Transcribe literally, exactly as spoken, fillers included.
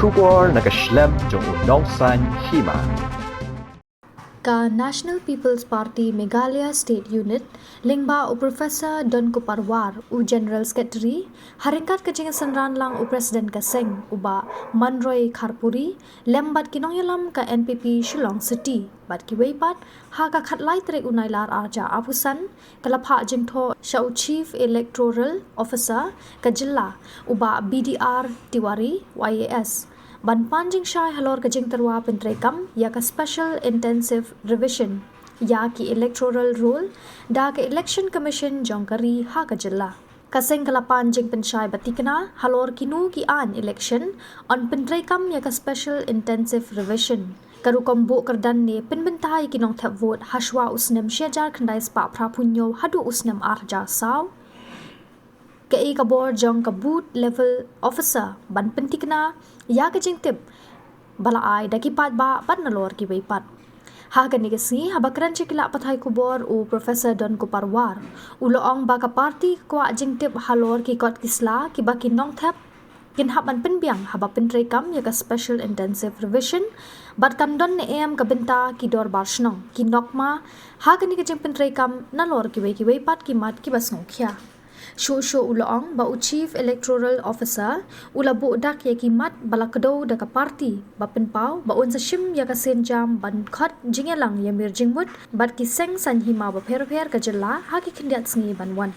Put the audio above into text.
Khubor na ka shlem jong u Nongsaiñ Hima. Ka National People's Party Meghalaya State Unit, lyngba u Professor Donkupar War, u General Secretary, ha ryngkat ka jingsynran lang u President ka seng, u Bah Manroy Kharpuri, lem bad ki nongïalam ka N P P Shillong City, bad kiwei pat, ha ka khatlai tarik u Nailar arhajar arphew san, ka la phah jingthoh sha u Chief Electoral Officer ka jylla, u Bah B D R Tiwari, Y A S, ban pan jingshai halor ka jingtyrwa pyntreikam ïa ka Special Intensive Revision ïa ki electoral roll da ka Election Commission jong ka ri ha ka jylla. Ka seng ka la pan jingpynshai ba thikna halor kino ki aiñ election yn pyntreikam ïa ka Special Intensive Revision. Ka rukom buh kyrdan ne pynbynta ïa ki nongthep vote hashwa u snem shi hajar khyndai spah phra phew hynñiew haduh u snem arhajar saw. Kaei ka bor jong ka Booth Level Officer ban pynthikna ïa ka jingtip ba la ai da ki paidbah bad nalor kiwei pat. Ha kane ka sngi, haba kren sha ki lad pathai khubor u Professor Donkupar War, u la ong ba ka party ka kwah jingtip halor ki kot ki sla kiba ki nongthep kin hap ban pynbiang haba pyntreikam ïa ka Special Intensive Revision, bad kan don ne em ka bynta ki dorbar shnong, ki NOCMA, ha kane ka jingpyntreikam nalor kiwei kiwei pat ki mat kiba sngewkhia. Shuh shuh u la ong ba u Chief Electoral Officer u la buh dak ïa ki mat ba la kdew da ka party ba pynpaw ba un sa shim ïa ka sienjam ban khot jingïalang ïa mir jingmut bad ki seng saiñ hima bapher bapher ka jylla ha ki khyndiat sngi ban wan.